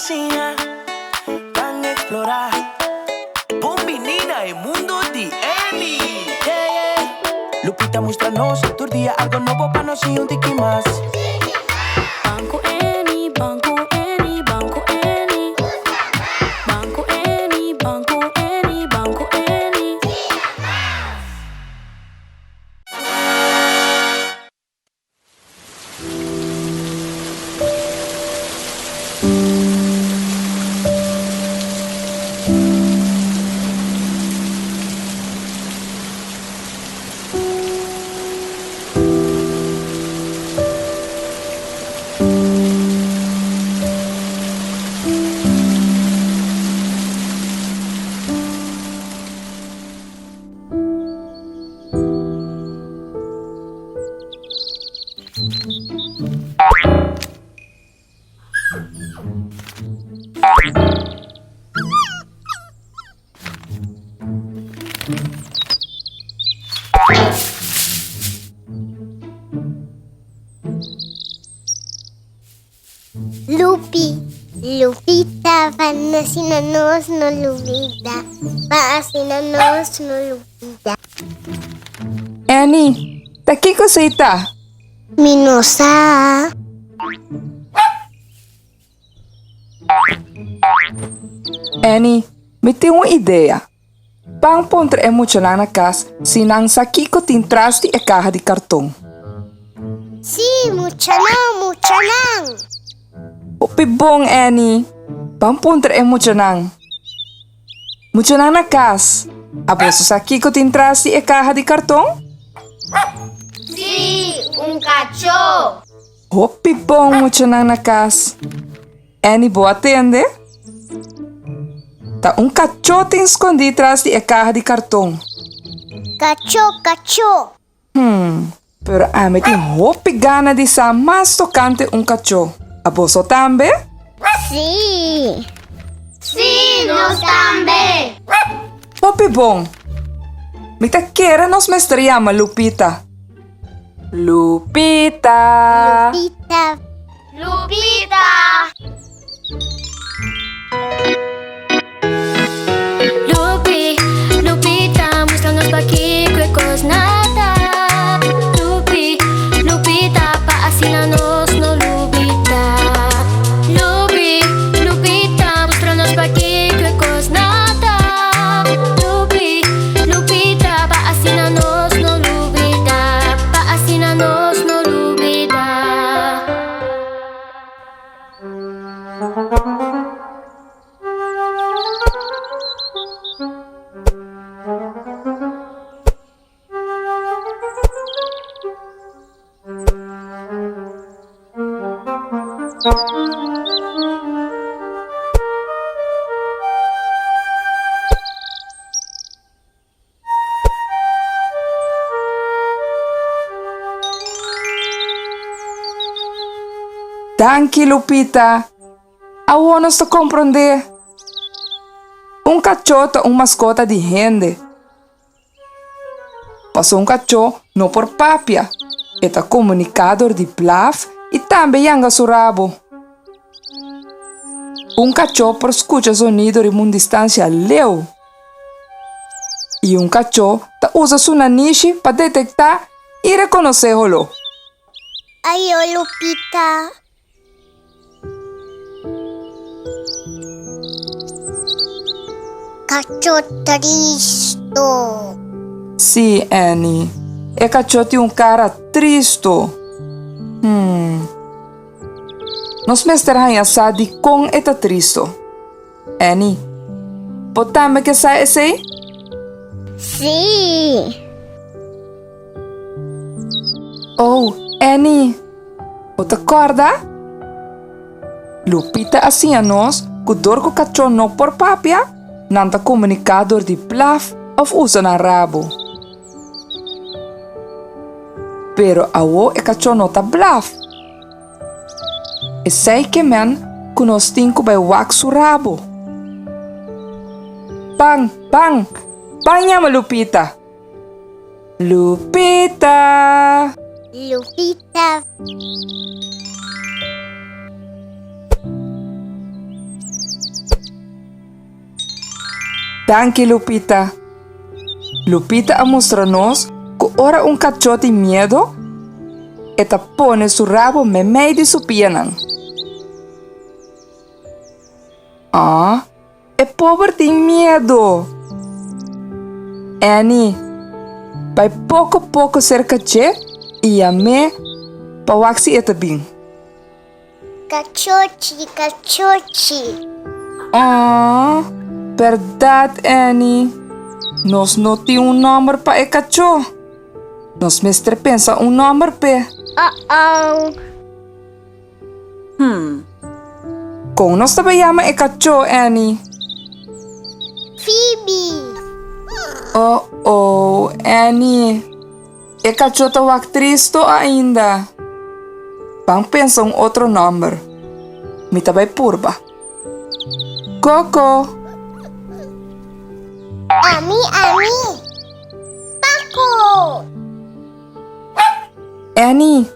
siña, ban explorá. Bon biní na e mundo di Annie! Yeah, yeah. Lupita mustra nos tur dia algo nobo pa nos siña un tiki mas. Ban ku Annie, ban ku Annie, ban ku Annie. Ban ku Annie, ban ku Annie, ban ku Annie. Lupi, Lupita, pa asina nos no lubida, pa asina nos no lubida. Annie, ta kiko esei ta? Mi no sa. Annie, mi tin un idea. Ban puntra e muchanan na kas si nan sa kiko tin tras di e kaha di karton. Sí, muchanan, muchanan! Hopi bon, Annie! Ban puntra e muchanan. Muchanan na kas, a boso sa kiko tin tras di e kaha di karton? Sí, un kachó! Hopi bon, muchanan na kas! Annie bo a tende? Ta un kachó tin skondí tras di e kaha di karton. Kachó, kachó! Hmm, pero ami tin hopi gana di sa mas tokante un kachó. A boso tambe? Sí! Sí, nos tambe! Hopi bon! Mi ta kere nos mester yama Lupita. Lupita! Lupita! Lupita! Lupi, Lupita, mustra nos pakiko e kos na ta. Lupi, Lupita, pa asina nos no lubida. Lupi, Lupita, mustra nos pakiko e kos na ta. Lupi, Lupita, pa asina nos no lubida. Pa asina nos no lubida. Danki, Lupita. Awor nos ta komprondé. Un kachó ta un maskota di hende. Pasobra un kachó no por papia, e ta komuniká dor di blaf i tambe yanga su rabo. Un kachó por skucha zonido riba un distansia leu. I un kachó ta usa su nanishi pa detektá i rekonosé holó. Ayo, Lupita. Kachó tristo. Sí, Annie. E kachó tin un kara tristo. Hmm. Nos mester haña sa dikon e ta tristo. Annie, bo tambe ke sa esei? Sí! Oh, Annie, bo ta kòrda? Lupita a siña nos ku dor ku kachó no por papia, nan ta komuniká dor di blaf òf usa nan rabu. Pero awo e kachó no ta blaf. Esei ke men ku nos tin ku bai wak su rabo. Ban, ban, ban yama Lupita. Lupita! Lupita! Danki Lupita. Lupita a mustra nos ku ora un kachó tin miedo, e ta pone su rabo meimei di su pianan. Ah, e pober tin miedo! Annie, bai poko poko serka dje i yam'é pa wak si e ta bin. Kachochi, kachochi. Aww, bèrdat Annie. Nos no tin un nòmber pa e kachó. Nos mester pensa un nòmber p'e. Uh-oh. Kon nos ta bai yama e kachó, Annie? Phoebe. Uh-oh, Annie. E kachó ta wak tristo ainda. Ban pensa un otro nòmber. Mi ta bai purba. Koko! Ami, ami! Paco! Annie,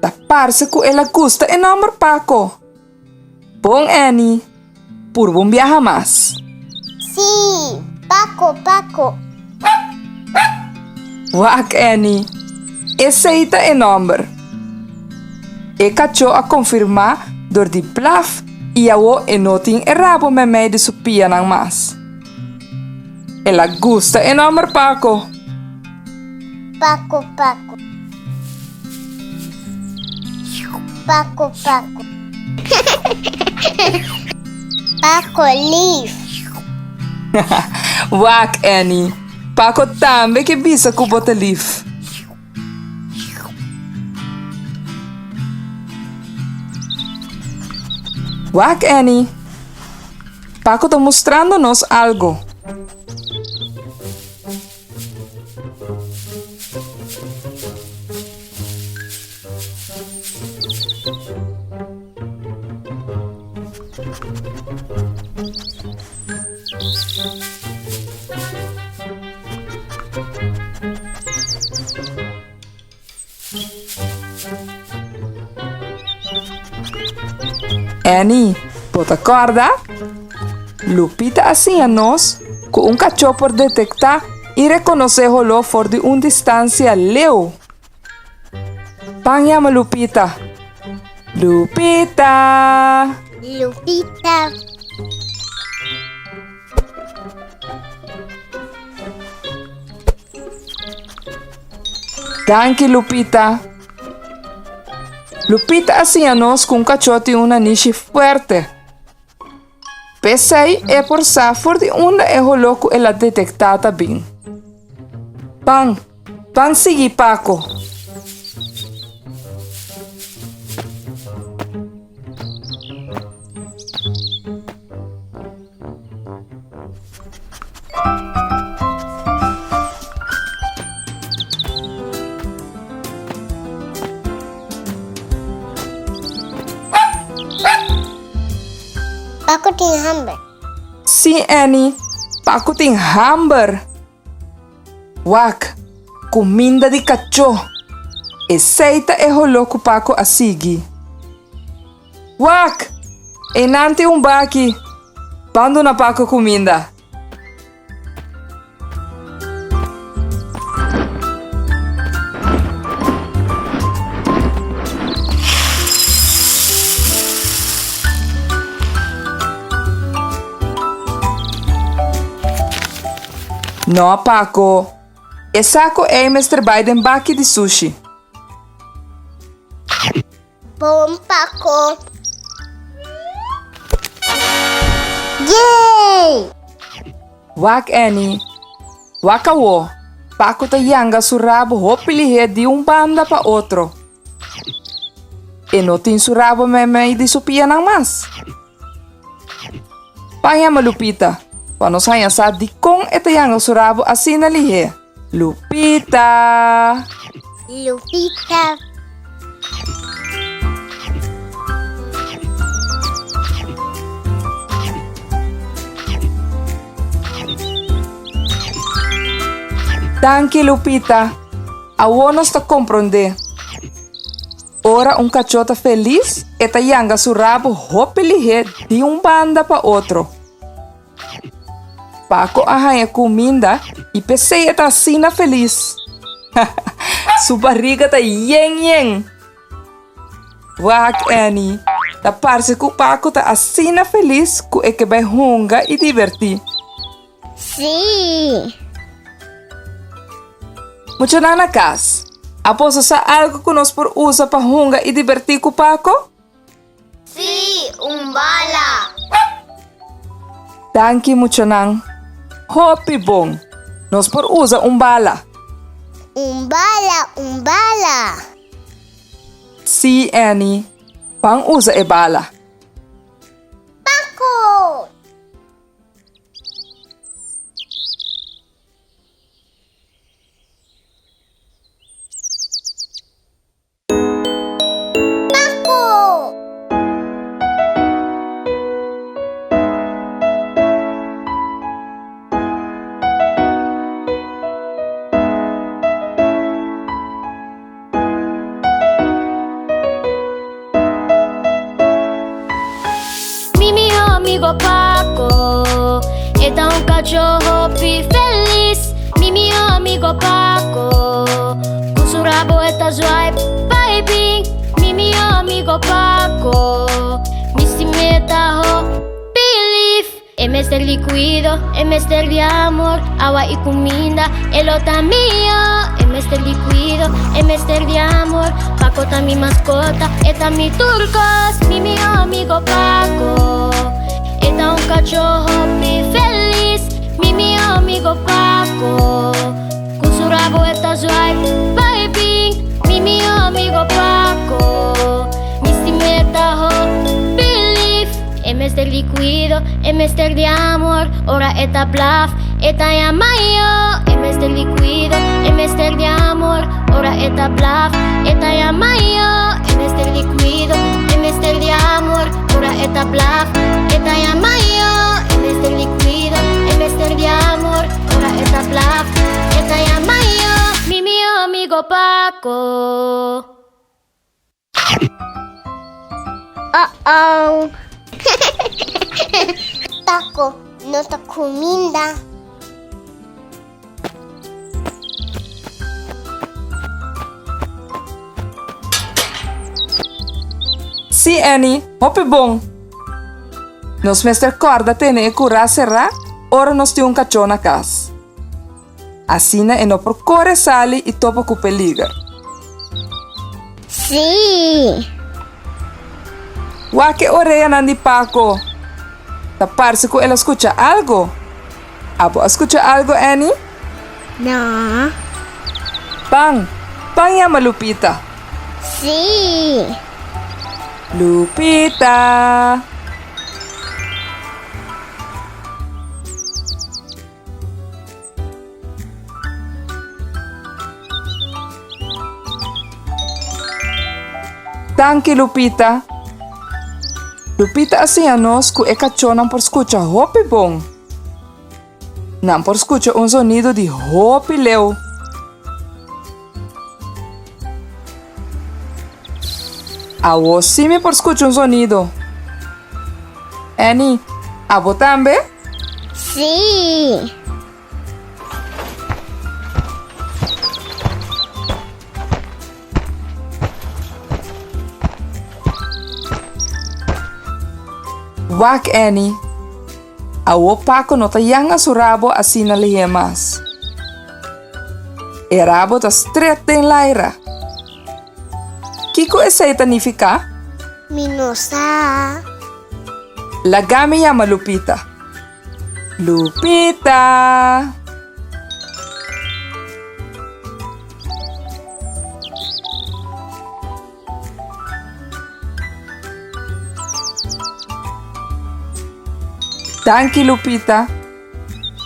ta parse ku el a gusta e nòmber Paco. Bon Annie, purba un biaha mas. Sí, Paco, Paco. Wak Annie, esei ta e nòmber. E kachó a konfirmá dor di blaf i awor e no tin e rabo meimei di su pianan mas. El a gusta e nòmber Paco. Paco, Paco. Paco, Paco. Paco lief. Wak, Annie. Paco tambe ke bisa ku bo ta lief. Wak, Annie. Paco ta mustrando nos algo. Annie, bo ta kòrda? Lupita a siña nos ku un kachó por detektá i rekonosé holó for di un distansia leu. Pan yama Lupita. Lupita! Lupita! Danki, Lupita. Lupita a siña nos ku un kachó tin un nanishi fuerte. P'esei e por sa for di unda e holó ku el a detektá ta bin. Ban, ban sigui Paco. Paco tin hamber. Sí, Annie, Paco tin hamber. Wak, kuminda di kachó. Esei ta e holó ku Paco a sigui. Wak! Einan tin un baki. Ban duna Paco kuminda. No, Paco. E saco ei mester bai den baki di sushi. Bon Paco. Yay! Wak Annie. Wak awo. Paco ta yanga su rabo hopi lihé di un banda pa otro. E no tin su rabo meimei di su pianan mas. Pan yama Lupita pa nos haña sa dikon e ta yanga su rabo asina lihé. Lupita! Lupita! Danki Lupita! Awor nos ta komprondé. Ora un kachó ta felis, e ta yanga su rabo hopi lihé di un banda pa otro. Paco a haña kuminda i p'esei e ta asina felis. Su bariga ta yen yen. Wak, Annie, ta parse ku Paco ta asina felis ku e ke bai hunga i dibertí. Sí! Muchanan na kas, a boso sa algu ku nos por usa pa hunga i dibertí ku Paco? Sí, un bala! Danki muchanan. Hopi bon! Nos por usa un bala. Un bala, un bala! Sí, Annie. Ban usa e bala. Paco! Paco! Mi mihó amigo Paco E ta un kachó hopi felis Mi mihó amigo Paco Ku su rabo e ta zwaai pa i bin Mi mihó amigo Paco Mi stim'é ta hopi lif E mester di kuido, e mester di amor Awa i kuminda, e lo ta mihó E mester di kuido, e mester di amor Paco ta mi maskota, e ta mi tur kos Mi mihó amigo Paco E ta un kachó hopi felis Mi mihó amigo Paco Ku su rabo e ta zwaai pa e bin Mi mihó amigo Paco Mi stim'é ta hopi lif E mester di kuido, e mester di amor Ora e ta blaf, e ta yama yo E mester di kuido, e mester di amor Ora e ta blaf, e ta yama yo E mester di kuido, e mester di amor Ora e ta blaf, e ta yama yo E mester di kuido, e mester di amor Ora e ta blaf, e ta yama yo Mi mihó amigo Paco. Uh-oh. Paco no ta cuminda. Sí, Annie, hopi bon. Nos mester kòrda tene e kurá será ora nos tin un kachó na kas. Asina e no por kore sali i topa ku peliger. Sí! Wak e oreanan di Paco. Ta parse ku el a skucha algo. Abo a skucha algo, Annie? No. Ban, ban yama Lupita. Sí! Lupita! Danki Lupita. Lupita a siña nos ku e kachónan por skucha hopi bon. Nan por skucha un zonido di hopi leu. Awo sí mi por skucha un zonido. Annie, abo tambe? Sí! Wak, Annie. Awo Paco no ta yanga su rabo asina lihé mas. E rabo ta stret den laira. Kiko esei ta nifiká? Mi no sa. Laga mi yama Lupita. Lupita! Danki Lupita.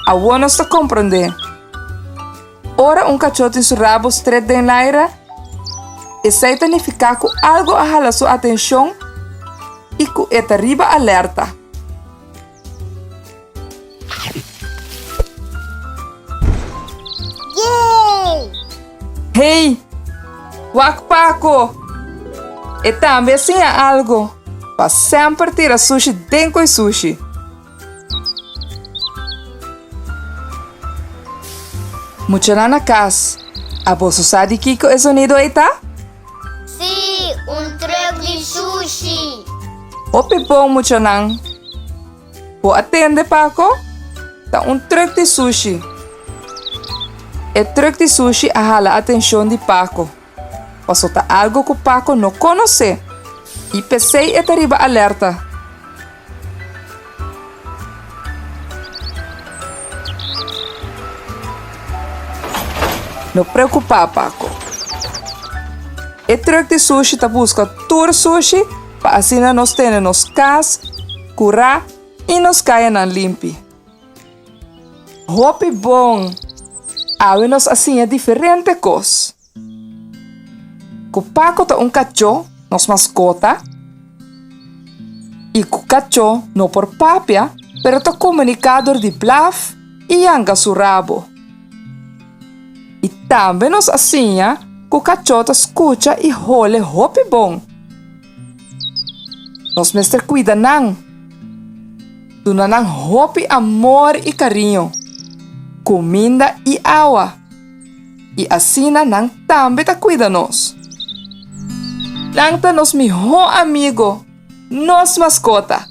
Awor nos ta komprondé. Ora un kachó tin su rabo stret den laira, esei ta nifiká ku algu a hala su atenshon i ku e ta riba alerta. Yey! Hey! Wak Paco! E tambe a siña algo, pa semper tira sushi den ku e sushi. Muchanan na kas, a boso sa di kiko e zonido ei ta? Sí, un trùk di sushi! Hopi bon, muchanan! Bo a tende, Paco? Ta un trùk di sushi! E trùk di sushi a hala atenshon di Paco, paso ta algu ku Paco no konosé i p'esei e ta riba alerta. No preokupá, Paco. E trùk di sushi ta buska tur sushi pa asina nos tene nos kas kurá i nos kayanan limpi. Hopi bon! Awe nos a siña diferente kos. Ku Paco ta un kachó, nos maskota, i ku kachó no por papia pero ta komuniká dor di blaf i yanga su rabo. I tambe nos a siña ku kachó ta skucha i hole hopi bon. Nos mester kuida nan, duna nan hopi amor i kariño, kuminda i awa. I asina nan tambe ta kuida nos. Nan ta nos mihó amigo, nos maskota.